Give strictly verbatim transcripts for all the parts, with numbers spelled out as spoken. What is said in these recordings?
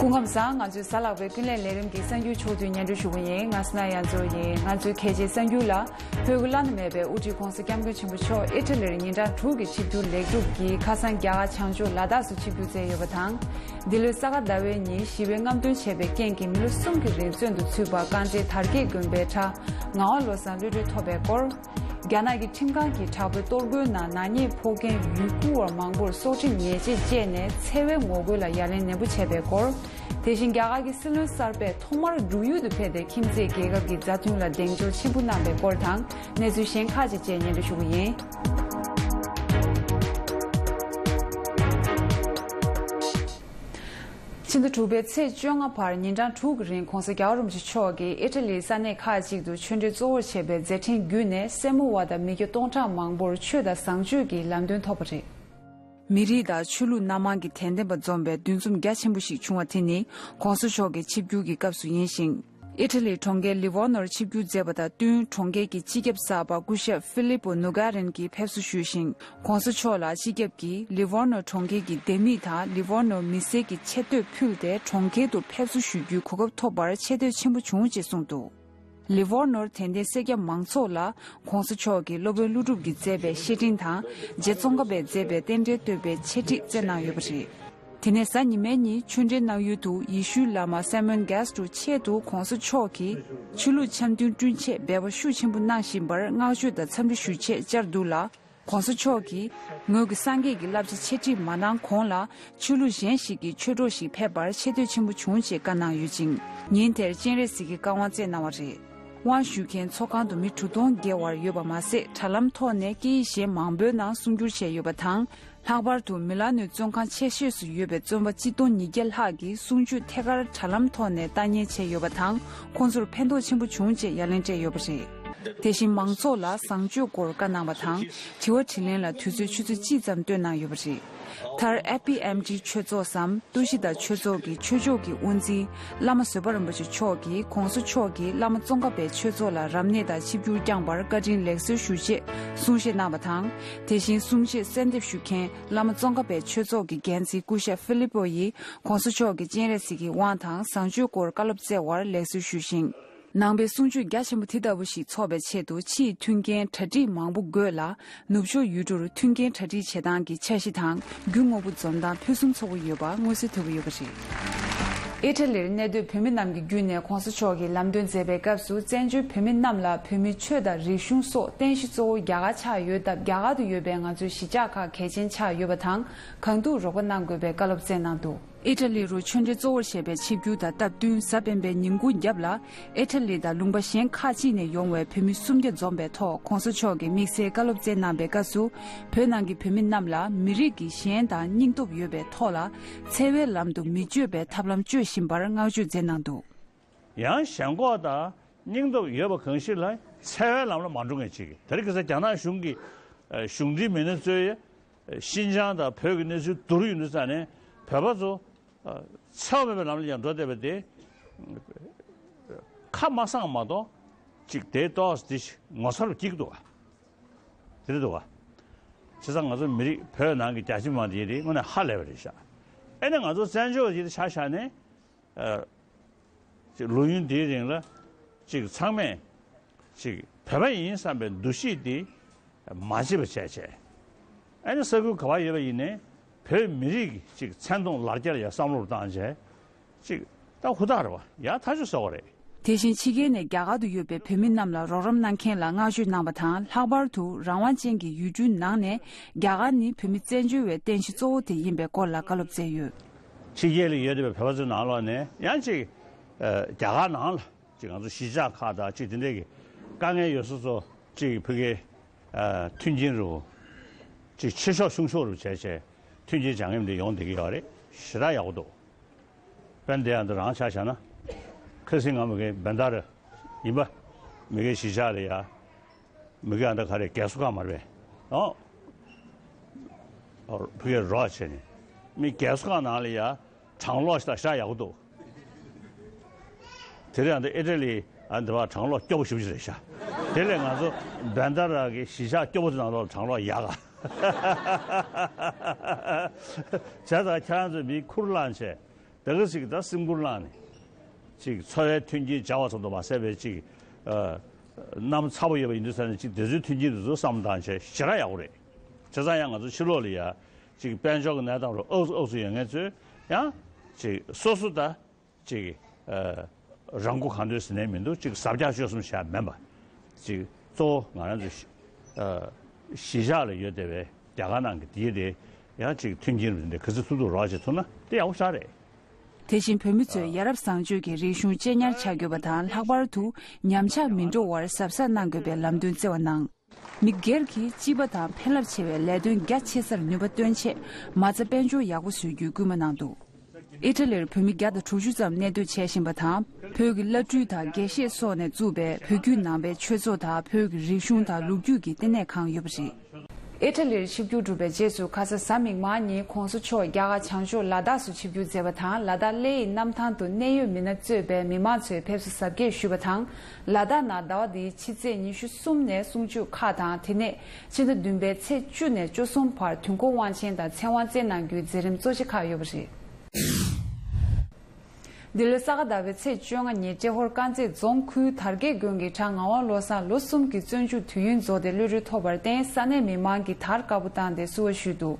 སྐུ་ཁམས་བཟང་། ང་ཚོའི་གཟའ་ལྷག་པའི་ཀུན་གླེང་ལས་རིམ་གྱི་གསར་འགྱུར་ཕྱོགས་བསྡུས་སྙན་སྒྲོན་ཞུ་གི་ཡིན། ང་སི་ན་ཡ་མཚོ་ཡིན། ང་ཚོའི་གལ་ཆེའི་གསར་འགྱུར་ལ། བོད་ཀྱི་བླ་ན་མེད་པའི་དབུ་ཁྲིད་༸གོང་ས་༸སྐྱབས་མགོན་ཆེན་པོ་མཆོག་ཨི་ཊ་ལིར་ཉིན་གྲངས་དྲུག་གི་ཆིབས་བསྒྱུར་ལེགས་གྲུབ་ཀྱིས་ཁ་སང་རྒྱ་གར་བྱང་ཕྱོགས་ལ་དྭགས་སུ་ཆིབས་བསྒྱུར་མཛད་ཡོད་པ་དང་། འདི་ལོའི་ས་ག་ཟླ་བའི་ཉིན་ཞི་བའི་རྔམ་སྟོན་བྱས་པའི་རྐྱེན་གྱིས་མི་ལོ་གསུམ་གྱི་རིང་བཙོན་དུ་ཚུད་པ་དཀར་མཛེས་དར་རྒྱས་དགོན་པའི་གྲྭ་ངག་དབང་བློ་བཟང་གློད་གྲོལ་ཐོབ་པའི་སྐོར། རྒྱ་ནག་གི་ཁྲིམས་ཁང་གིས་དྲག་པོའི་གཏོར་རྒོལ་ནང་ནག་ཉེས་ཕོག་མཁན་ཡུལ་སྐོར་བ་མང་པོར་སྲོག་ཁྲིམས་ཉེས་ཆད་བཅད་ནས་འཚེ་བའི་ངོ་རྒོལ་ལ་ཡ་ལན་ནན་པོ་བྱས་པའི་སྐོར། དེ་བཞིན་རྒྱ་གར་གྱི་སྲིད་བློན་གསར་པས་ཐོག་མར་འབྲུག་ཡུལ་དུ་ཕེབས་ཏེ་ཁྱིམ་མཚེས་རྒྱལ་ཁབ་ཀྱི་མཛའ་མཐུན་ལ་གདེང་འཇོག་ཆེན་པོ་གནང་པའི་སྐོར་དང་གནས་ཚུལ་གཞན་ཁག་ཅིག་བཅས་སྙན་སྒྲོན་ཞུ་གི་ཡིན། ཕྱི་ཟླ་དྲུག་པའི་ཚེས་བཅོ་ལྔ་བར་ཉིན་གྲངས་དྲུག་གི་རིང་༸གོང་ས་༸རྒྱལ་བ་རིན་པོ་ཆེ་མཆོག་གིས་ཨི་ཊ་ལིའི་ས་གནས་ཁག་ཅིག་ཏུ་ཆོས་འབྲེལ་གཙོ་བོར་བྱས་པའི་མཛད་འཕྲིན་བརྒྱུད་ནས་སེར་མོ་བ་དང་མི་སྐྱ་སྟོང་ཕྲག་མང་པོར་ཆོས་དང་བཟང་སྤྱོད་ཀྱི་ལམ་སྟོན་ཐོབ་པ་རེད། མི་རིགས་དང་ཆོས་ལུགས་སྣ་མང་གི་དད་ལྡན་པ་འཛོམས་པའི་འདུ་འཛོམས་རྒྱ་ཆེན་པོ་ཞིག་བྱུང་བ་དེ་ནི་༸གོང་ས་མཆོག་གི་ཆིབས་བསྒྱུར་གྱི་སྐབས་སུ་ཡིན་ཞིང་། ཨི་ཊ་ལིའི་གྲོང་ཁྱེར་ལི་ཝོར་ནོར་ཆིབས་བསྒྱུར་མཛད་པ་དང་བསྟུན། གྲོང་ཁྱེར་གྱི་སྤྱི་ཁྱབ་གསར་པ་སྐུ་ཞབས་ཧྥི་ལི་པོ་ནུ་གྷ་རན་གྱིས་ཕེབས་བསུ་ཞུས་ཤིང་།༸གོང་ས་མཆོག་ལ་སྤྱི་ཁྱབ་ཀྱིས་ལི་ཝོར་ནོར་གྲོང་ཁྱེར་གྱི་སྡེ་མི་དང་ལི་ཝོར་ནོར་མི་སེར་གྱི་ཆེ་བསྟོད་ཕུལ་ཏེ། གྲོང་ཁྱེར་དུ་ཕེབས་བསུ་ཞུ་རྒྱུའི་གོ་སྐབས་ཐོབ་པར་ཆེ་བསྟོད་ཆེན་པོ་བྱུང་ཞེས་གསུངས་འདུག་ལི་ཝོར་ནོར་དད་ལྡན་སེར་སྐྱ་མང་ཚོགས་ལ་༸གོང་ས་མཆོག་གིས་སློབ་དཔོན་ཀླུ་སྒྲུབ་ཀྱིས་མཛད་པའི་བཤེས་སྤྲིང་དང་། རྗེ་ཙོང་ཁ་པས་མཛད་པའི་རྟེན་འབྲེལ་བསྟོད་པའི་ཆེད་བསྒྲིགས་བསྩལ་གནང་ཡོད་པ་རེད། དེ་ནས་གཟའ་ཉི་མའི་ཉིན་ཆོས་འབྲེལ་གནང་ཡུལ་དུ་ཡེ་ཤུའི་བླ་མ་སེ་མོན་གྷེས་ཊོ་ཆེད་དུ་༸གོང་ས་མཆོག་གིས་ཆོས་ལུགས་འཆམ་མཐུན་བསྐྲུན་ཆེད་འབད་པ་ཤུགས་ཆེན་པོ་གནང་བཞིན་པར་བསྔགས་བརྗོད་དང་འཚམས་འདྲི་ཞུ་ཆེད་བཅར་འདུག་ལ། ༸གོང་ས་མཆོག་གིས་ངོས་ཀྱི་སངས་རྒྱས་ཀྱི་བསླབ་བྱ་འཆད་ཁྲིད་མ་གནང་གོང་ལ་ཆོས་ལུགས་གཞན་ཞིག་གི་ཆོས་གྲོགས་ཤིག་ཕེབས་པར་ཆེ་བསྟོད་ཆེན་པོ་བྱུང་ཞེས་བཀའ་གནང་ཡོད་ཅིང་། ཉིན་དེར་སྤྱན་རས་གཟིགས་ཀྱིས་བཀའ་དབང་སྩལ་གནང་བ་རེད། དབང་ཞུ་མཁན་ཚོགས་ཁང་དུ་མི་དྲུག་སྟོང་བརྒལ་བར་ཡོད་པ་མ་ཟད། དྲ་ལམ་ཐོག་ནས་སྐད་ཡིག་གཞན་མང་པོའི་ནང་གསུང་སྒྱུར་བྱས་ཡོད་པ་དང་། ལྷག་པར་དུ་མི་ལ་ནོའི་བཙོན་ཁང་ཆེ་ཤོས་སུ་ཡོད་པའི་བཙོན་པ་གཅིག་སྟོང་ཉིས་བརྒྱ་ལྷག་གིས་གསུང་ཆོས་ཐད་ཀར་དྲ་ལམ་ཐོག་ནས་ལྟ་ཉན་བྱས་ཡོད་པ་དང་། ཁོང་ཚོར་ཕན་ཐོགས་ཆེན་པོ་བྱུང་ཅེས་ཡ་ལན་སྤྲད་ཡོད་པ་རེད། དེ་བཞིན་མང་ཚོགས་ལ་བཟང་སྤྱོད་སྐོར་བཀའ་གནང་བ་དང་། དྲི་བ་དྲིས་ལན་ལ་དུས་ཚོད་ཆུ་ཚོད་གཅིག་ཙམ་བཏོན་གནང་ཡོད་པ་རེད། མཐར་ཨེ་པི་ཨེམ་ཊི་ཆོས་ཚོགས་སམ་ཏུའུ་ཤི་ཏཱ་ཆོས་ཚོགས་ཀྱི་ཆོས་ཕྱོགས་ཀྱི་དབུ་འཛིན་བླ་མ་བཟོད་པ་རིན་པོ་ཆེ་མཆོག་གིས་༸གོང་ས་མཆོག་གིས་བླ་མ་ཙོང་ཁ་པའི་ཆོས་ཚོགས་ལ་རབ་གནས་དང་ཆིབས་བསྒྱུར་བསྐྱངས་པར་བཀའ་དྲིན་ལེགས་གསོལ་ཞུ་ཆེད་གསུང་བཤད་གནང་བ་དང་། དེ་བཞིན་གསུང་བཤད་གསལ་འདེབས་ཞུ་མཁན་བླ་མ་ཙོང་ཁ་པའི་ཆོས་ཚོགས་ཀྱི་འགན་འཛིན་སྐུ་ཞབས་ཧྥི་ལི་པོ་ཡིས་༸གོང་ས་མཆོག་གི་སྤྱན་རས་གཟིགས་ཀྱི་དབང་དང་བཟང་སྤྱོད་སྐོར་བཀའ་སློབ་སྩལ་བར་ལེགས་གསོལ་ཞུས་ཤིང་། ནང་པའི་གསུང་ཆོས་རྒྱ་ཆེན་པོ་དེ་ལྟ་བུ་ཞིག་འཚོགས་པའི་ཆེད་དུ་ཕྱིའི་མཐུན་རྐྱེན་གྲ་སྒྲིག་མང་པོ་དགོས་ལ། ནུབ་ཕྱོགས་ཡུལ་གྲུར་མཐུན་རྐྱེན་གྲ་སྒྲིག་བྱེད་སྟངས་ཀྱི་འཆར་གཞི་དང་རྒྱུ་དངོས་པོ་འཛོམས་སྟངས་ཕུན་སུམ་ཚོགས་པོ་ཡོད་པ་མངོན་གསལ་དོད་པོ་ཡོད་པ་རེད། ཨི་ཊ་ལིར་གནས་སྡོད་བོད་མི་རྣམས་ཀྱི་བརྒྱུད་ནས་༸གོང་ས་མཆོག་གིས་ལམ་སྟོན་མཛད་པའི་སྐབས་སུ། བཙན་བྱོལ་བོད་མི་རྣམས་ལ་བོད་མིའི་ཆོས་དང་རིག་གཞུང་སོགས་རྟེན་གཞི་གཙོ་བོ་རྒྱ་གར་ཆགས་ཡོད་སྟབས། རྒྱ་གར་དུ་ཡོད་པའི་ང་ཚོའི་གཞིས་ཆགས་ཁག་གལ་ཆེན་ཆགས་ཡོད་པ་དང་། གང་ཐུབ་རོགས་པ་གནང་དགོས་པའི་བཀའ་སློབ་སྩལ་གནང་འདུག་ཨི་ཊ་ལི་རུ་ཆོས་འབྲེལ་གཙོ་བོར་བྱས་པའི་ཆིབས་བསྒྱུར་དང་སྟབས་བསྟུན་གཟའ་སྤེན་པའི་ཉིན་གུང་རྒྱབ་ལ་ཨི་ཊ་ལི་དང་ལུང་པ་གཞན་ཁག་ཅིག་ནས་ཡོང་བའི་བོད་མི་སུམ་བརྒྱ་འཛོམས་པའི་ཐོག་༸གོང་ས་མཆོག་གིས་དམིགས་བསལ་བཀའ་སློབ་སྩལ་གནང་པའི་སྐབས་སུ། བོད་ནང་གི་བོད་མི་རྣམས་ལ་མི་རིགས་ཀྱི་ཞེན་དང་སྙིང་སྟོབས་ཡོད་པའི་ཐོག་ལ་འཚེ་བའི་ལམ་དུ་མི་བསྐྱོད་པའི་ཐབས་ལམ་སྤྱོད་བཞིན་པར་བསྔགས་བརྗོད་མཛད་གནང་འདུག་ཡང་ཞེན་ཁོག་དང་སྙིང་སྟོབས་ཡོད་པ་གང་ཞིག་ལ་འཚེ་བའི་ལམ་ལ་མ་འགྲོ་མཁན་ཅིག་དེ་རིང་ཁ་སང་རྒྱ་ནག་གཞུང་གི་གཞུང་འབྲེལ་མི་སྣ་ཚོས། ཤིན་ཅང་དང་བོད་ཀྱི་གནས་ཚུལ་བསྡུར་ཡོང་དུས་ཙང་ནས་བོད་པ་ཚོ་འཚེ་བ་མེད་པའི་ལམ་ལ་ཡང་འགྲོ་བསྡད་པ་དེ་ཁ་མ་གསང་མ་གཏོགས་ཅིག་དེ་ཏོག་ཙམ་དེ་ངོ་མཚར་བ་སྐྱེ་གི་འདུག་ག་དེ་རེད་འདུག་ག་བྱས་ཙང་ང་ཚོ་མི་རིགས་བོད་ནང་གི་རྒྱ་ཆེ་མང་དེ་རེད་དངོས་གནས་ཧ་ལས་པ་རེད་ཤག་ཨེ་ནས་ང་ཚོ་བཙན་བྱོལ་བ་ཞིག་ཆ་བཞག་ནས། ཨ། ཅིག་ལོ་ཡུན་འདིའི་རིང་ལ་ཅིག་ཚང་མས་ཅིག་བོད་པ་ཡིན་བསམ་པའི་འདུ་ཤེས་འདི་མ་བརྗེད་པ་བྱས་བྱས། ཨ་ནི་ས་ཁུལ་ག་པར་ཡོད་པ་ཡིན་ནའི་བོད་མི་རིགས་ཀྱི་ཅིག་མཚན་མཐོང་ལར་རྒྱ་ལ་ཡང་བསམ་བློ་བཏང་བྱས། ཅིག་ད་ཧུར་ཐག་རེད་བ་ཡང་ཐག་གཅོད་བཟོ་བ་རེད། དེ་བཞིན་ཕྱི་རྒྱལ་ནས་རྒྱ་གར་དུ་ཡོད་པའི་བོད་མི་རྣམས་ལ་རོགས་རམ་གནང་མཁན་ལ་བསྔགས་བརྗོད་གནང་བ་དང་། ལྷག་པར་དུ་རང་དབང་ཅན་གྱི་ཡུལ་གྲུའི་ནང་ནས་རྒྱ་གར་ནི་བོད་མི་བཙན་བྱོལ་བའི་རྟེན་གཞི་གཙོ་བོ་དེ་ཡིན་པའི་སྐོར་ལ་བཀའ་སློབ་སྩལ་ཡོད། ཕྱི་རྒྱལ་ལ་ཡོད་བསྡད་པའི་བོད་པ་ཚོའི་ནང་ལོགས་ནས་ཡང་ཅིག་ཨ། རྒྱ་གར་ནང་ལ་ཅིག་ང་ཚོ་གཞིས་ཆགས་ཁག་དང་ཅིག་དེ་འདྲས་ཀྱི་དཀའ་ངལ་ཡོད་ས་ཚོ་ཅིག་ཕ་གིའི་ཨ། མཐུན་རྐྱེན་རུ་ཅིག་ཆེ་ཤོས་ཆུང་ཤོས་རུ་བྱས་བྱས་མཐུན་རྐྱེན་སྦྱང་མཁན་དེ་ཡོང་བསྡད་ཀྱི་ཡོད་རེད། ཞེ་དྲག་ཡག་པོ་འདུག་དཔེར་ན་དེ་ཡང་འདི་རང་ཆ་བཞག་ན། ཁ་སང་ང་མི་གའི་བན་དར་ཡིན་པ། མི་གའི་གཞིས་ཆགས་ལ་ཡ། མི་གའི་ཨ་འདྲ་ག་རེ་རྒས་གསོ་ཁང་མ་རེད་པས། ཨོ། ཨོ། ཕ་གིར་རོགས་བྱས་ནས། མི་རྒས་གསོ་ཁང་ནང་ལ་ཡ། གྲང་གློག་ཞིག་དང་ཞག་ཡག་པོ་འདུག་དེ་རིང་ཨ་འདྲ་ཨི་ཊ་ལི་ཨ་འདི་བ་གྲང་གློག་སྐྱོ་པོ་ཞེ་པོ་ཅིག་རེད་ཤག་དེ་ལས་ང་ཚོ་བན་དར་གྱི་གཞིས་ཆགས་སྐྱོ་པོ་དེ་ནང་ལོགས་གྲང་གློག་ཡག་ག་བྱས་ཙང་ཁྱེད་རང་ཚོས་མི་ཁུར་བླངས་བྱས། དེ་ག་ཅིག་ད་སེམས་ཁུར་བླངས་ནས་ཅིག་འཚོ་བའི་མཐུན་རྐྱེན་སྦྱར་བ་ཙམ་དུ་མ་ཟད་པའི་ཅིག་ཨ་གནམ་ཚ་པོ་ཡོད་པ་ཡིན་དུས་ཙང་ནས་ཅིག་དེ་ཚོའི་མཐུན་རྐྱེན་དེ་ཚོ་བསམ་བློ་བཏང་བྱས་ཞེ་དྲག་ཡག་པོ་རེད། བྱས་ཙང་ཡང་ང་ཚོ་ཕྱི་ལོགས་ལ་ཡ་ཅིག་དཔལ་འབྱོར་གྱི་གནས་སྟངས་རུ་ཨག་ཚུགས་ཨག་ཚུགས་ཡོད་མཁན་ཚོས་ཡང་ཅིག་སོ་སོ་ད་ཅིག་ཨ་རང་མགོ་གང་ཐོན་ཟེར་ནས་མི་འདུག་ཅིག་ཟབ་རྒྱས་སྤྱོད་གསུམ་བྱས་མིན་པ། ཅིག་གཙོ་བོ་ང་རང་ཚོ་ཨ་གཞིས་ཆགས་ལ་ཡོད་བསྡད་པའི་རྒྱ་གར་ནང་གི་དེའི་དེ་ཡང་ཅིག་མཐུན་རྐྱེན་རུ་འདི་ག་ཚོད་ཐུབ་ཐུབ་རོགས་བྱེད་ཐུབ་ན་དེ་ཡག་པོ་ཞེ་དྲག་རེད། དེ་བཞིན་བོད་མི་ཚོས་ཡ་རབས་བཟང་སྤྱོད་ཀྱི་རིག་གཞུང་གཅེས་ཉར་བྱ་དགོས་པ་དང་། ལྷག་པར་དུ་ཉམས་ཆག་མི་འགྲོ་བར་གཟབ་གཟབ་གནང་དགོས་པའི་ལམ་སྟོན་བསྩལ་བ་གནང་། མི་སྒེར་གྱིས་སྤྱི་པ་དང་ཕན་རླབས་ཆེ་བའི་ལས་དོན་རྒྱ་ཆེ་སར་ནུས་པ་བཏོན་ཆེད་མ་རྩ་དཔལ་འབྱོར་ཡག་པོ་བཟོ་རྒྱུའི་སྐུལ་མ་གནང་འདུག་ཨི་ཊ་ལིར་བོད་མི་བརྒྱ་དང་དྲུག་ཅུ་ཙམ་གནས་སྡོད་བྱེད་བཞིན་པ་དང་། བོད་ཀྱི་བླ་སྤྲུལ་དང་དགེ་བཤེས་སོགས་ནས་བཙུགས་པའི་བོད་བརྒྱུད་ནང་པའི་ཆོས་ཚོགས་དང་བོད་ཀྱི་རིག་གཞུང་དང་ལོ་རྒྱུས་ཀྱི་ལྟེ་གནས་ཁང་ཡོད་པ་རེད། ཨི་ཊ་ལིར་ཆིབས་བསྒྱུར་གྲུབ་པའི་རྗེས་སུ་ཁ་ས་གཟའ་མིག་དམར་ཉིན་༸གོང་ས་མཆོག་རྒྱ་གར་བྱང་ཕྱོགས་ལ་དྭགས་སུ་ཆིབས་བསྒྱུར་མཛད་པ་དང་། ལ་དྭགས་གླེ་ཡི་གནམ་ཐང་དུ་གནད་ཡོད་མི་སྣ་གཙོས་པའི་མི་མང་ཚོས་ཕེབས་བསུ་གཟབ་རྒྱས་ཞུས་པ་དང་། ལ་དྭགས་ནང་ཟླ་བ་འདིའི་ཕྱི་ཚེས་ཉི་ཤུ་གསུམ་ནས་གསུང་ཆོས་ཁག་དང་། དེ་ནས་ཕྱི་ཟླ་བདུན་པའི་ཚེས་བཅུ་ནས་བཅུ་གསུམ་བར་དུས་འཁོར་དབང་ཆེན་དང་ཚེ་དབང་བསྩལ་གནང་རྒྱུའི་མཛད་རིམ་གཙོ་ཆེ་ཁག་ཡོད་པ་རེད། འདི་ལོའི་ས་ག་ཟླ་བའི་ཚེས་བཅོ་ལྔ་ཉིན་ཏྲེ་ཧོར་དཀར་མཛེས་རྫོང་ཁུལ་དར་རྒྱས་དགོན་གྱི་གྲྭ་ངག་དབང་བློ་བཟང་ལོ་གསུམ་གྱི་བཙོན་འཇུག་དུས་ཡུན་རྫོགས་ཏེ་གློད་གྲོལ་ཐོབ་པར་བརྟེན། ས་གནས་མི་མང་གིས་དར་དཀར་པོ་བཏང་སྟེ་བསུ་བ་ཞུས་འདུག་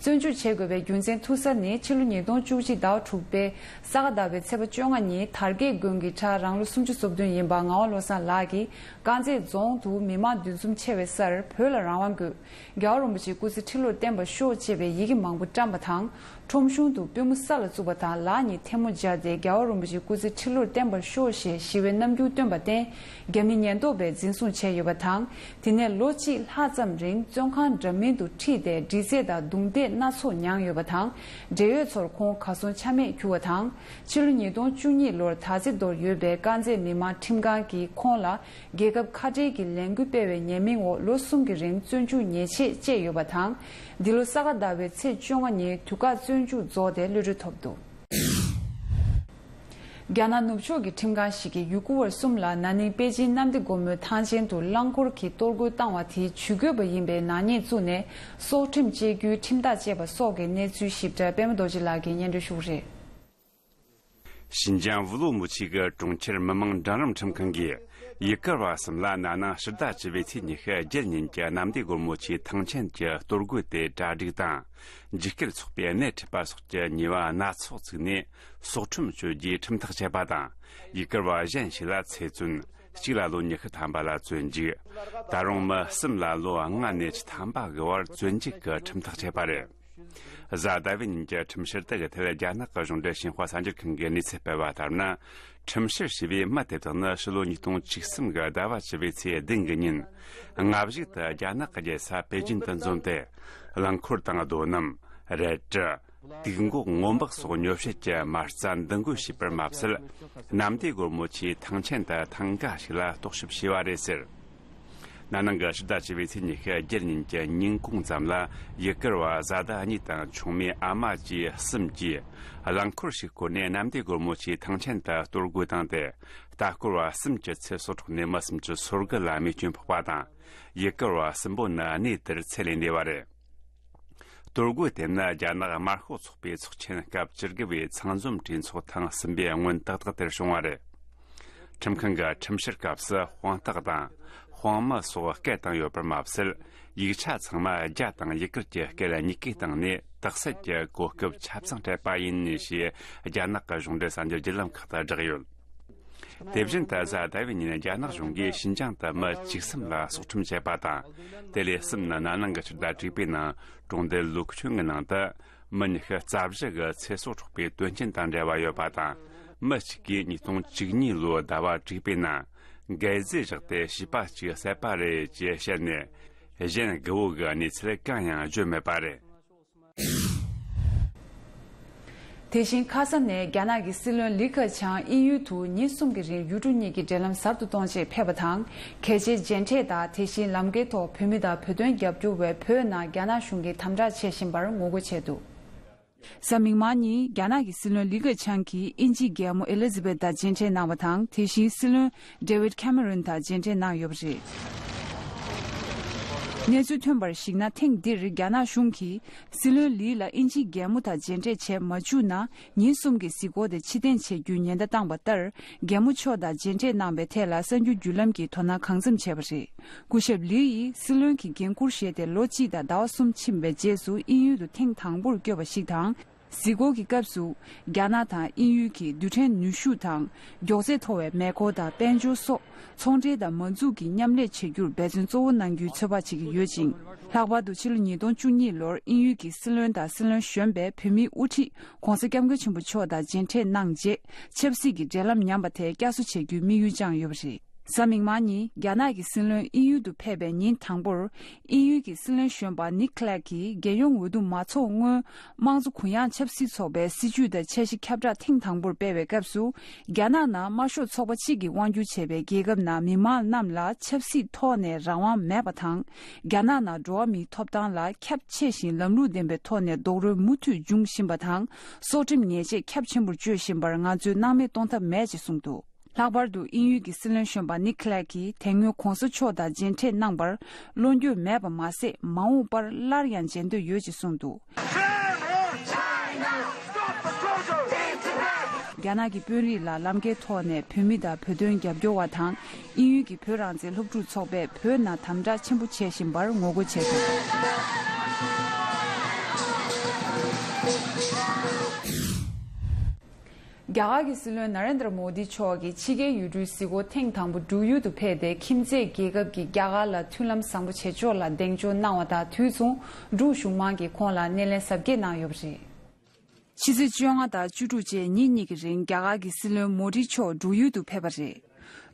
བཙོན་འཇུག་བྱེད་དགོས་པའི་རྒྱུ་མཚན་ཐུག་ས་ནི་ཕྱི་ལོ་ཉིས་སྟོང་བཅུ་གཅིག་ཟླ་བ་དྲུག་པའི་ས་ག་ཟླ་བའི་ཚེས་པ་བཅོ་ལྔ་ཉིན་དར་རྒྱས་དགོན་གྱི་གྲྭ་རང་ལོ་སུམ་ཅུ་སོ་བདུན་ཡིན་པ་ངག་དབང་བློ་བཟང་ལགས་ཀྱིས་དཀར་མཛེས་རྫོང་དུ་མི་མང་འདུ་འཛོམས་ཆེ་བའི་སར་བོད་ལ་རང་དབང་དགོས། རྒྱལ་བ་རིན་པོ་ཆེའི་སྐུ་ཚེ་ཁྲི་ལོར་བརྟན་པར་ཤོག་ཅེས་པའི་ཡི་གེ་མང་པོ་བཀྲམ་པ་དང་། ཁྲོམ་གཞུང་དུ་པུས་མོ་ས་ལ་བཙུགས་པ་དང་། ལག་གཉིས་ཐལ་མོ་སྦྱར་ཏེ་རྒྱལ་བ་རིན་པོ་ཆེའི་སྐུ་ཚེ་ཁྲི་ལོར་བརྟན་པར་ཤོག་ཞེས་ཞི་བའི་རྣམ་འགྱུར་སྟོན་པར་བརྟེན། རྒྱ་མི་ཉེན་རྟོག་པས་འཛིན་བཟུང་བྱས་ཡོད་པ་དང་། དེ་ནས་ལོ་གཅིག་ལྷག་ཙམ་རིང་བཙོན་ཁང་འདྲ་མིན་དུ་ཁྲིད་དེ་འདྲི་རྩད་དང་རྡུང་རྡེག་སྣ་ཚོགས་མྱངས་ཡོད་པ་དང་། འབྲེལ་ཡོད་ཚོར་ཁོང་གར་སོང་ཆ་མེད་གྱུར་བ་དང་། ཕྱི་ལོ་ཉིས་སྟོང་བཅུ་གཉིས་ལོར་དར་རྩེ་མདོར་ཡོད་པའི་དཀར་མཛེས་མི་མང་ཁྲིམས་ཁང་གིས་ཁོང་ལ། རྒྱལ་ཁབ་ཁ་བྲལ་གྱི་ལས་འགུལ་སྤེལ་བའི་ཉེས་མིང་འོག་ལོ་གསུམ་གྱི་རིང་བཙོན་འཇུག་ཉེས་ཆད་བཅད་ཡོད་པ་དང་། འདི་ལོ་ས་ག་ཟླ་བའི་ཚེས་བཅོ་ལྔ་ཉིན་དུས་བཀག་བཙོན་འཇུག་རྫོགས་ཏེ་གློད་གྲོལ་ཐོབ་འདུག་རྒྱ་ནག་ནུབ་ཕྱོགས་ཀྱི་ཁྲིམས་ཁང་ཞིག་གིས་ཡུ་གུར་བ་གསུམ་ལ་ན་ནིང་པེ་ཅིན་གནམ་བདེ་སྒོ་མོའི་ཐང་ཆེན་དུ་རླངས་འཁོར་གྱིས་གཏོར་རྒོལ་བཏང་བ་དེ་ཇུས་འགོད་པ་ཡིན་པའི་ནག་ཉེས་བཙུགས་ནས་སྲོག་ཁྲིམས་གཅོད་རྒྱུའི་ཁྲིམས་ཐག་བཅད་པ་སོགས་ཀྱི་གནས་ཚུལ་ཞིབ་ཕྲ་པད་མ་རྡོ་རྗེ་ལགས་ཀྱིས་སྙན་སྒྲོན་ཞུ་གི་རེད། ཞིན་ཅང་ཝུ་ལུའུ་མུ་ཆི་གི་གྲོང་ཁྱེར་མི་དམངས་འབྲིང་རིམ་ཁྲིམས་ཁང་གིས་ཡུ་གུར་བ་གསུམ་ལ་ན་ནིང་ཕྱི་ཟླ་བཅུ་པའི་ཚེས་ཉི་ཤུ་རྒྱལ་ཉིན་གྱི་གནམ་བདེ་སྒོ་མོ་ཆེའི་ཐང་ཆེན་གྱི་གཏོར་རྒོལ་དེ་གྲ་སྒྲིག་དང་། འཇིགས་སྐུལ་ཚོགས་པས་སྣེ་ཁྲིད་པ་སོགས་ཀྱི་ཉེས་པ་སྣ་ཚོགས་བཙུགས་ནས་སྲོག་ཁྲིམས་གཅོད་རྒྱུའི་ཁྲིམས་ཐག་བཅད་པ་དང་། ཡུ་གུར་བ་གཞན་ཞིག་ལ་ཚེ་བཙོན། གཅིག་ལ་ལོ་ཉི་ཤུ་ཐམ་པ་ལ་བཙོན་འཇུག་ད་རུང་མི་གསུམ་ལ་ལོ་ལྔ་ནས་བཅུ་ཐམ་པ་གི་བར་བཙོན་འཇུག་གི་ཁྲིམས་ཐག་བཅད་པ་རེད། གཟའ་ཟླ་བའི་ཉིན་གྱི་ཁྲིམས་བཤེར་དག་གི་ཐད་རྒྱ་ནག་གི་གཞུང་འབྲེལ་ཤིན་ཧྭ་གསར་འགྱུར་ཁང་གིས་གནས་ཚུལ་སྤེལ་བ་ལྟར་ན། ཁྲིམས་བཤེར་བྱས་པའི་མི་དེ་དག་ནི་ཕྱི་ལོ་ཉིས་སྟོང་བཅུ་གསུམ་གི་ཟླ་བ་བཅུ་པའི་ཚེས་བདུན་གི་ཉིན། སྔ་གཞུག་ཏུ་རྒྱ་ནག་གི་རྒྱལ་ས་པེ་ཅིན་དུ་འཛོམས་ཏེ། རླངས་འཁོར་དང་རྡོ་སྣུམ། རལ་གྲི། དུག་འགོག་སྔོན་འབག་སོགས་ཉོ་བྱེད་ཀྱི་མ་རྩ་འདུ་འགོད་བྱས་པར་མ་ཟད། གནམ་བདེ་སྒོ་མོ་ཆེའི་ཐང་ཆེན་དུ་ཐེངས་འགའ་ཞིག་ལ་རྟོག་ཞིབ་བྱས་པ་རེད་ཟེར། ན་ནིང་གི་ཕྱི་ཟླ་བཅུ་པའི་ཚེས་ཉི་ཤུ་རྒྱལ་ཉིན་གྱི་ཉིན་གུང་ཙམ་ལ་ཡུ་གུར་བ་བཟའ་ཟླ་གཉིས་དང་ཆུང་མའི་ཨ་མ་བཅས་གསུམ་གྱིས་རླངས་འཁོར་ཞིག་བསྐོར་ནས་གནམ་བདེ་སྒོ་མོ་ཆེའི་ཐང་ཆེན་དུ་གཏོར་རྒོལ་བཏང་སྟེ། ལྟ་སྐོར་བ་གསུམ་གྱི་ཚེ་སྲོག་འཕྲོག་ནས་མི་སུམ་ཅུ་སོ་དགུ་ལ་རྨས་སྐྱོན་ཕོག་པ་དང་། ཡུ་གུར་བ་གསུམ་པོ་ནི་གནས་དེར་ཚེ་ལས་འདས་པ་རེད། གཏོར་རྒོལ་དེ་ནི་རྒྱ་ནག་དམར་ཤོག་ཚོགས་པའི་ཚོགས་ཆེན་སྐབས་བཅུ་དགུ་པའི་ཚང་འཛོམས་གྲོས་ཚོགས་ཐེངས་གསུམ་པའི་སྔོན་ཏག་ཏག་དེར་བྱུང་བ་རེད། ཁྲིམས་ཁང་གི་ཁྲིམས་བཤེར་སྐབས་སུ་དཔང་རྟགས་དང་དཔང་མི་སོགས་སྐད་བཏང་ཡོད་པར་མ་ཟད། ཡིག་ཆ་ཚང་མ་རྒྱ་དང་ཡུ་གུར་གྱི་སྐད་གཉིས་ཀའི་སྟེང་ནས་དག་སེལ་གྱི་གོ་སྐབས་ཆ་ཚང་སྤྲད་པ་ཡིན་ཞེས་རྒྱ་ནག་གི་གཞུང་འབྲེལ་གསར་འགྱུར་བརྒྱུད་ལམ་ཁག་ཏུ་བསྒྲགས་ཡོད། དེ་བཞིན་དུ་གཟའ་ཟླ་བའི་ཉིན་རྒྱ་ནག་གཞུང་གིས་ཤིན་ཅང་དུ་མི་བཅུ་གསུམ་ལ་སྲོག་ཁྲིམས་བཅད་པ་དང་། དེ་ལས་གསུམ་ནི་ན་ནིང་གི་ཕྱི་ཟླ་དྲུག་པའི་ནང་གྲོང་རྡལ་ལུག་ཁྱུང་གི་ནང་དུ་མི་ཉི་ཤུ་རྩ་བཞི་གི་ཚེ་སྲོག་འཕྲོག་པའི་དོན་རྐྱེན་དང་འབྲེལ་བ་ཡོད་པ་དང་། མི་གཅིག་གིས་ཉིས་སྟོང་བཅུ་གཉིས་ལོའི་ཟླ་བ་དྲུག་པའི་ནང་འགད་རྫས་བཞག་སྟེ་བྱིས་པ་གཅིག་བསད་པ་རེད་ཅེས་བཤད་ནས། གཞན་དགུ་བོ་གི་གནས་ཚུལ་གང་ཡང་བརྗོད་མེད་པ་རེད། དེ་བཞིན་ཁ་ས་ནས་རྒྱ་ནག་གི་སྲིད་བློན་ལི་ཁེ་ཆང་དབྱིན་ཡུལ་དུ་ཉིན་གསུམ་གྱི་རིང་ཡུལ་གྲུ་གཉིས་ཀྱི་འབྲེལ་ལམ་གསར་དུ་གཏོང་ཆེད་ཕེབས་པ་དང་། གལ་ཆེའི་མཇལ་འཕྲད་དང་། དེ་བཞིན་ལམ་ཁའི་ཐོག་བོད་མི་དང་བོད་དོན་རྒྱབ་སྐྱོར་བས་བོད་ནང་རྒྱ་ནག་གཞུང་གིས་དམ་དྲག་བྱེད་བཞིན་པར་ངོ་རྒོལ་བྱས་འདུག་གཟའ་མིག་དམར་ཉིན་རྒྱ་ནག་གི་སྲིད་བློན་ལི་ཁེ་ཆང་གིས་དབྱིན་ཇིའི་རྒྱལ་མོ་ཨེ་ལི་ཛི་བེད་དང་མཇལ་འཕྲད་གནང་བ་དང་། དེ་བཞིན་སྲིད་བློན་ཌེ་ཝིད་ཁེ་མེ་རོན་དང་མཇལ་འཕྲད་གནང་ཡོད་པ་རེད། གནས་ཚུལ་ཐོན་པར་གཞིགས་ན། ཐེངས་འདིར་རྒྱ་ནག་གཞུང་གིས་སྲིད་བློན་ལི་ལ་དབྱིན་ཇིའི་རྒྱལ་མོ་དང་མཇལ་འཕྲད་བྱེད་མ་བཅུག་ན། ཉིན་གསུམ་གྱི་གཟིགས་སྐོར་དེ་ཕྱིར་འཐེན་བྱེད་རྒྱུའི་ཉེན་བརྡ་བཏང་བ་ལྟར། རྒྱལ་མོ་མཆོག་དང་མཇལ་འཕྲད་གནང་བའི་ཐད་ལ་གསར་འགྱུར་བརྒྱུད་ལམ་གྱིས་དོ་སྣང་གང་འཚམ་བྱས་པ་རེད། སྐུ་ཞབས་ལི་ཡིས་སྲིད་བློན་གྱི་འགན་འཁུར་བཞེས་ཏེ་ལོ་གཅིག་དང་ཟླ་བ་གསུམ་ཕྱིན་པའི་རྗེས་སུ། དབྱིན་ཡུལ་དུ་ཐེངས་དང་པོར་བསྐྱོད་པ་ཞིག་དང་། གཟིགས་སྐོར་གྱི་སྐབས་སུ། རྒྱ་ནག་དང་དབྱིན་ཡུལ་གྱི་རྡུལ་ཕྲན་ནུས་ཤུགས་དང་། མགྱོགས་ཚད་མཐོ་བའི་མེ་འཁོར་དང་། དཔལ་འབྱོར་སོགས། ཚོང་འབྲེལ་དང་མ་འཛུགས་ཀྱི་མཉམ་ལས་བྱེད་རྒྱུར་འབད་བརྩོན་གཙོ་བོ་གནང་རྒྱུའི་ཚོད་དཔག་བྱེད་ཀྱི་ཡོད་ཅིང་། ལྷག་པར་དུ་ཕྱི་ལོ་ཉིས་སྟོང་བཅུ་གཉིས་ལོར་དབྱིན་ཡུལ་གྱི་སྲིད་བློན་དང་སྲིད་བློན་གཞོན་པས་བོད་མིའི་དབུ་ཁྲིད་༧གོང་ས་༧སྐྱབས་མགོན་ཆེན་པོ་མཆོག་དང་མཇལ་འཕྲད་གནང་རྗེས། ཆབ་སྲིད་ཀྱི་འབྲེལ་ལམ་ཉམས་པ་དེ་བསྐྱར་གསོ་བྱེད་རྒྱུའི་དམིགས་ཡུལ་བཅངས་ཡོད་པ་རེད། གཟའ་མིག་དམར་ཉིན་རྒྱ་ནག་གི་སྲིད་བློན་དབྱིན་ཡུལ་དུ་ཕེབས་པའི་ཉིན་དང་པོར། དབྱིན་ཡུལ་གྱི་སྲིད་བློན་གཞོན་པ་ནིག་ཁི་ལེག་གིས་རྒྱལ་ཡོངས་འོས་བསྡུ་མ་ཚོགས་སྔོན། དམངས་གཙོ་གུ་ཡངས་ཆབ་སྲིད་ཚོགས་པའི་སྲིད་ཇུས་དང་འཆར་གཞི་ཁྱབ་བསྒྲགས་ཐེངས་དང་པོར་སྤེལ་བའི་སྐབས་སུ། རྒྱ་ནག་ནང་དམར་ཤོག་ཚོགས་པ་གཅིག་གིས་དབང་སྒྱུར་བྱེད་པའི་རྒྱལ་ཁབ་ནང་མི་མང་རྣམས་ལ་ཆབ་སྲིད་ཐོག་ནས་རང་དབང་མེད་པ་དང་། རྒྱ་ནག་ནང་འགྲོ་བ་མིའི་ཐོབ་ཐང་ལ་ཁྱབ་ཆེ་ཞིང་ལམ་ལུགས་ལྡན་པའི་ཐོག་ནས་རྡོག་རོལ་མུ་མཐུད་འབྱུང་བཞིན་པ་དང་། སྲོག་ཁྲིམས་ཉེས་ཆད་ཁྱབ་ཆེན་པོར་སྤྱོད་བཞིན་པར་ང་ཚོས་སྣང་མེད་གཏོང་ཐབས་མེད་ཅེས་གསུངས་འདུག་ལྷག་པར་དུ་དབྱིན་ཡུལ་གྱི་སྲིད་བློན་གཞོན་པ་ནིག་ཁི་ལེག་གིས་དེ་སྔོན་གོང་ས་མཆོག་དང་མཇལ་འཕྲད་གནང་བར་བློ་འགྱོད་མེད་པ་མ་ཟད། མ་འོངས་པར་སླར་ཡང་མཇལ་འདོད་ཡོད་ཅེས་གསུངས་འདུག་རྒྱ་ནག་གི་དཔོན་རིགས་ལ་ལམ་ཁའི་ཐོག་ནས་བོད་མི་དང་བོད་དོན་རྒྱབ་སྐྱོར་བ་དང་། དབྱིན་ཡུལ་གྱི་བོད་རང་བཙན་སློབ་ཕྲུག་ཚོགས་པས་བོད་ནང་དམ་དྲག་ཆེན་པོ་བྱེད་བཞིན་པར་ངོ་རྒོལ་བྱས་འདུག་རྒྱ་གར་གྱི་སྲིད་བློན་ན་རེན་དྲ་མོ་དི་མཆོག་གིས་ཕྱི་རྒྱལ་ཡུལ་གྲུའི་གཟིགས་སྐོར་ཐེངས་དང་པོ་འབྲུག་ཡུལ་དུ་ཕེབས་ཏེ། ཁྱིམ་མཚེས་རྒྱལ་ཁབ་ཀྱིས་རྒྱ་གར་ལ་མཐུན་ལམ་བཟང་པོ་བྱེད་ཕྱོགས་ལ་གདེང་འཇོག་གནང་བ་དང་། དུས་མཚུངས་འབྲུག་གཞུང་མང་གིས་ཁོང་ལ་སྣེ་ལེན་གཟབ་རྒྱས་གནང་ཡོད་པ་རེད། ཕྱི་ཚེས་བཅོ་ལྔ་དང་བཅུ་དྲུག་བཅས་ཉིན་གཉིས་ཀྱི་རིང་རྒྱ་གར་གྱི་སྲིད་བློན་མོ་དི་མཆོག་འབྲུག་ཡུལ་དུ་ཕེབས་པ་རེད།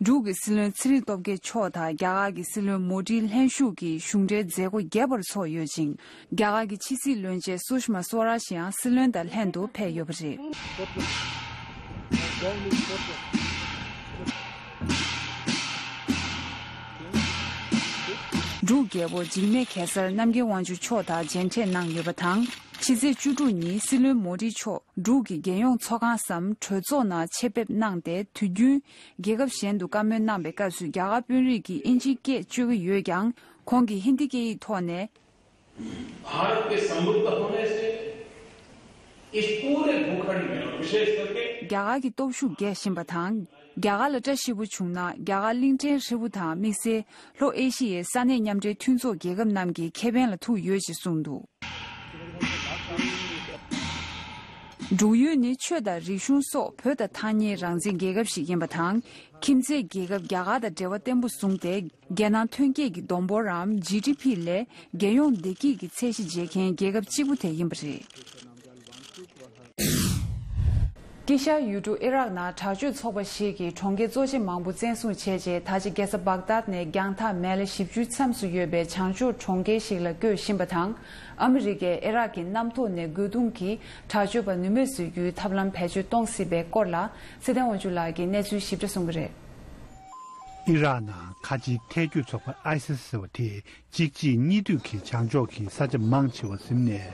འབྲུག་གི་སྲིད་བློན་ཚེ་རིང་སྟོབས་རྒྱལ་མཆོག་དང་རྒྱ་གར་གྱི་སྲིད་བློན་མོ་དིའི་ལྷན་བཞུགས་ཀྱིས་གཞུང་འབྲེལ་མཛད་སྒོ་རྒྱས་པར་ཚོགས་ཡོད་ཅིང་། རྒྱ་གར་གྱི་ཕྱི་སྲིད་བློན་ཆེན་སུ་ཤ་མ་སུ་ར་ཇ་ཡང་སྲིད་བློན་དང་ལྷན་དུ་ཕེབས་ཡོད་པ་རེད། འབྲུག་རྒྱལ་པོ་འཇིགས་མེད་གེ་སར་རྣམ་རྒྱལ་དབང་ཕྱུག་མཆོག་དང་མཇལ་འཕྲད་གནང་ཡོད་པ་དང་། ཕྱི་ཚེས་བཅུ་དྲུག་ཉིན་སྲིད་བློན་མོ་དི་མཆོག་འབྲུག་གི་རྒྱལ་ཡོངས་ཚོགས་ཁང་སམ་གྲོས་ཚོགས་ནང་ཆེད་ཕེབས་གནང་སྟེ། དུས་རྒྱུན་རྒྱལ་ཁབ་གཞན་དུ་བཀའ་མོལ་གནང་བའི་སྐབས་སུ་རྒྱ་གར་དཔོན་རིགས་ཀྱིས་དབྱིན་ཇིའི་སྐད་སྤྱོད་ཀྱི་ཡོད་ཀྱང་། ཁོང་གིས་ཧིན་དི་སྐད་ཡིག་ཐོག་ནས། भारत के समृद्ध होने से इस पूरे भूखंड में और विशेष करके རྒྱ་གར་གྱི་སྟོབས་ཤུགས་རྒྱས་བཞིན་པ་དང་། རྒྱ་གར་ལ་བཀྲ་ཤིས་པོ་བྱུང་ན། རྒྱ་གར་གླིང་ཕྲན་ཧྲིལ་པོ་དང་དམིགས་བསལ་ལྷོ་ཨེ་ཤི་ཡའི་ས་གནས་མཉམ་འབྲེལ་མཐུན་ཚོགས་རྒྱལ་ཁབ་རྣམས་ཀྱི་ཁེ་ཕན་ལ་ཐུག་ཡོད་ཅེས་གསུངས་འདུག་འབྲུག་ཡུལ་ནི་ཆོས་དང་རིག་གཞུང་སོགས་བོད་དང་ཐག་ཉེའི་རང་བཙན་རྒྱལ་ཁབ་ཞིག་ཡིན་པ་དང་། ཁྱིམ་མཚེས་རྒྱལ་ཁབ་རྒྱ་གར་དང་འབྲེལ་བ་བརྟན་པོ་བཟུང་སྟེ། རྒྱལ་ནང་ཐོན་སྐྱེད་ཀྱི་བསྡོམས་འབོར་རམ། ཇི་ཌི་ཕི་ལས་རྒྱལ་ཡོངས་བདེ་སྐྱིད་ཀྱི་ཚད་གཞི་འཇལ་མཁན་རྒྱལ་ཁབ་གཅིག་པུ་དེ་ཡིན་པ་རེད། དཀྱིལ་ཤར་ཡུལ་གྲུ་ཨི་རག་ནང་དྲག་སྤྱོད་ཚོགས་པ་ཞིག་གིས་གྲོང་ཁྱེར་གཙོ་ཆེ་མང་པོ་བཙན་བཟུང་བྱས་རྗེས། ད་ཆ་རྒྱལ་ས་བག་དཱད་ནས་རྒྱང་ཐག་མེལ་ལེ་བཞི་བཅུའི་མཚམས་སུ་ཡོད་པའི་བྱང་ཕྱོགས་གྲོང་ཁྱེར་ཞིག་ལ་བསྐྱོད་བཞིན་པ་དང་། ཨ་མི་རི་ཀས་ཨི་རག་གི་གནམ་ཐོག་ནས་རྒོལ་རྡུང་གིས་དྲག་སྤྱོད་པ་ནུས་མེད་བཟོ་རྒྱུའི་ཐབས་ལམ་བེད་སྤྱོད་གཏོང་སྲིད་པའི་སྐོར་ལ། ཚེ་བརྟན་དབང་ཕྱུག་ལགས་ཀྱིས་གནས་ཚུལ་ཞིབ་ཕྲ་གསུང་གི་རེད། ཨི་རག་ནང་ཁ་ཆེའི་ཐལ་འགྱུར་ཚོགས་པ་ཨའི་སི་ཟེར་བ་དེ་གཅིག་གཅིག་གཉིས་འདུས་ཀྱི་བྱང་ཕྱོགས་ཀྱི་ས་ཆ་མང་ཆེ་བ་ཟིན་ནས།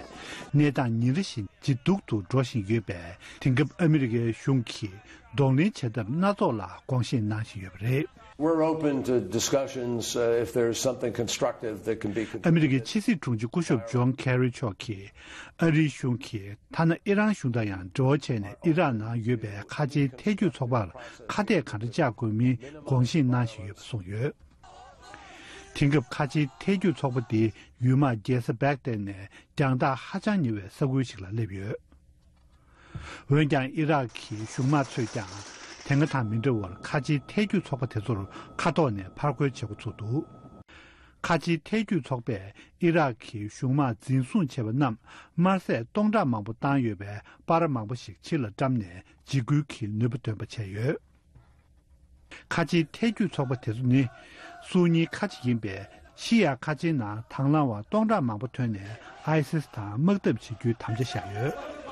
གནས་སྟངས་ཉིན་རེ་བཞིན་ཇེ་སྡུག་ཏུ་འགྲོ་བཞིན་ཡོད་པས། དེང་སྐབས་ཨ་མི་རི་ཀའི་གཞུང་གིས་གདོང་ལེན་བྱ་ཐབས་སྣ་ཚོགས་ལ་དགོངས་བཞེས་གནང་བཞིན་ཡོད་པ་རེད། We're open to discussions, uh, if there's something constructive that can be ཨ་མི་རི་ཀའི་ཕྱི་སྲིད་དྲུང་ཆེ་སྐུ་ཞབས་ཇོན་ཁེ་རི་མཆོག་གིས། ཨ་རིའི་གཞུང་གིས་ཐ་ན་ཨི་རན་གཞུང་དང་ཡང་འབྲེལ་བ་བྱས་ནས། ཨི་རག་ནང་ཡོད་པའི་ཁ་ཆེའི་ཐལ་འགྱུར་ཚོགས་པར་ཁ་གཏད་ག་འདྲ་བཅག་དགོས་མིན་དགོངས་བཞེས་གནང་བཞིན་ཡོད་པ་གསུངས་ཡོད། དེང་སྐབས་ཁ་ཆེའི་ཐལ་འགྱུར་ཚོགས་པ་དེ་ཡུལ་དམག་རྒྱལ་ས་བྷག་དད་ནས་རྒྱང་ཐག་ཧ་ཅང་ཉེ་བའི་ས་ཁུལ་ཞིག་ལ་སླེབས་ཡོད། འོན་ཀྱང་ཨི་རག་གི་གཞུང་དམག་ཚོས་ཀྱང་དེ་སྔ་དང་མི་འདྲ་བར་ཁ་ཆེའི་ཐལ་འགྱུར་ཚོགས་པ་དེ་ཚོར་མཁའ་ཐོག་ནས་ཕར་རྒོལ་བྱེད་འགོ་ཚུགས་འདུག་ཁ་ཆེའི་ཐལ་འགྱུར་ཚོགས་པས་ཨི་རག་གི་གཞུང་དམག་འཛིན་བཟུང་བྱས་པ་རྣམས་དམར་ཟས་སྟོང་ཕྲག་མང་པོ་བཏང་ཡོད་པའི་སྤར་མང་པོ་ཞིག་ཕྱི་ལ་བཀྲམ་ནས་འཇིགས་སྐུལ་གྱི་ནུས་པ་འདོན་པ་བྱས་ཡོད། ཁ་ཆེའི་ཐལ་འགྱུར་ཚོགས་པ་དེ་ཚོ་ནི་སུ་ཉིའི་ཁ་ཆེ་ཡིན་པས། ཤི་ཡ་ཁ་ཆེའི་ནང་དང་བླངས་པ་སྟོང་ཕྲག་མང་པོ་ཐོན་ནས་ཨའི་སི་སི་དང་དམག་འཐབ་བྱེད་རྒྱུའི་དམ་བཅའ་བཞག་ཡོད།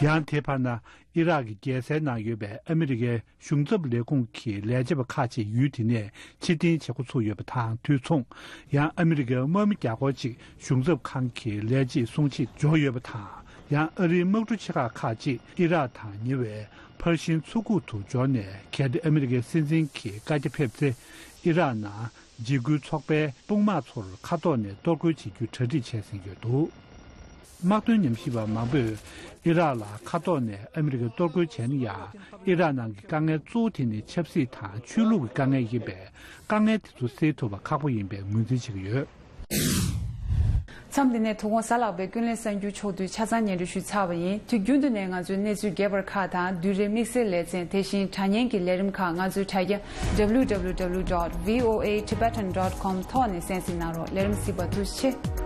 ཡང་དེའི་བར་ན་ཨི་རག་གི་རྒྱལ་སའི་ནང་ཡོད་པའི་ཨ་མི་རི་ཀའི་གཞུང་ཚབ་ལས་ཁུངས་ཀྱི་ལས་བྱེད་པ་ཁག་ཅིག་ཡུལ་དེ་ནས་ཕྱིར་འཐེན་བྱེད་འགོ་ཚུགས་ཡོད་པ་དང་། དུས་མཚུངས་ཡང་ཨ་མི་རི་ཀའི་དམག་མི་བརྒྱ་སྐོར་ཅིག་གཞུང་ཚབ་ཁང་གི་ལས་བྱེད་སྲུང་ཆེད་འབྱོར་ཡོད་པ་དང་། ཡང་ཨ་རིའི་དམག་གྲུ་ཆེ་ཁག་ཁག་ཅིག་ཨི་རག་དང་ཉེ་བའི་ཕར་ཤིང་མཚོ་ཁུག་ཏུ་འབྱོར་ནས། གལ་ཏེ་ཨ་མི་རི་ཀའི་སྲིད་འཛིན་གྱི་བཀའ་རྒྱ་ཕེབས་ཚེ། ཨི་རག་ནང་ འཇིགས་སྐུལ་ཚོགས་པས་དཔུང་དམག་ཚོར་མཁའ་ཐོག་ནས་གཏོར་རྒོལ་བྱེད་རྒྱུའི་གྲ་སྒྲིག་བྱས་ཟིན་ཡོད་འདུག། དམག་དོན་ཉམས་ཞིབ་པ་མང་པོས་ཨི་རག་ལ་མཁའ་ཐོག་ནས་ཨ་མི་རི་ཀས་གཏོར་རྒོལ་བྱས་ན་ཡང་ཨི་རག་ནང་གི་དཀའ་ངལ་གཙོ་བོ་དེ་ནི་ཆབ་སྲིད་དང་ཆོས་ལུགས་ཀྱི་དཀའ་ངལ་ཡིན་པས། དཀའ་ངལ་དེ་ཚོ་སེལ་ཐུབ་པ་ཁག་པོ་ཡིན་པའི་ངོས་འཛིན་བྱེད་ཀྱི་ཡོད། མཚམས་འདི་ནས་དོ་དགོང་གཟའ་ལྷག་པའི་ཀུན་གླེང་གསར་འགྱུར་ཕྱོགས་བསྡུས་ཆ་ཚང་སྙན་སྒྲོན་ཞུས་ཚར་བ་ཡིན། དུས་རྒྱུན་དུ་ནས་ང་ཚོའི་གནས་ཚུལ་རྒྱས་པར་ཁག་དང་བསྡུས་རིས་དམིགས་བསལ་ལེ་ཚན། དེ་བཞིན་དྲ་བརྙན་གྱི་ལས་རིམ་ཁག་ང་ཚོའི་དྲ་རྒྱ་W W W dot V O A Tibetan dot com ཐོག་ནས་གསན་གཟིགས་གནང་རོགས། ལས་རིམ་གཟིགས་པར་ཐུགས་རྗེ་ཆེ།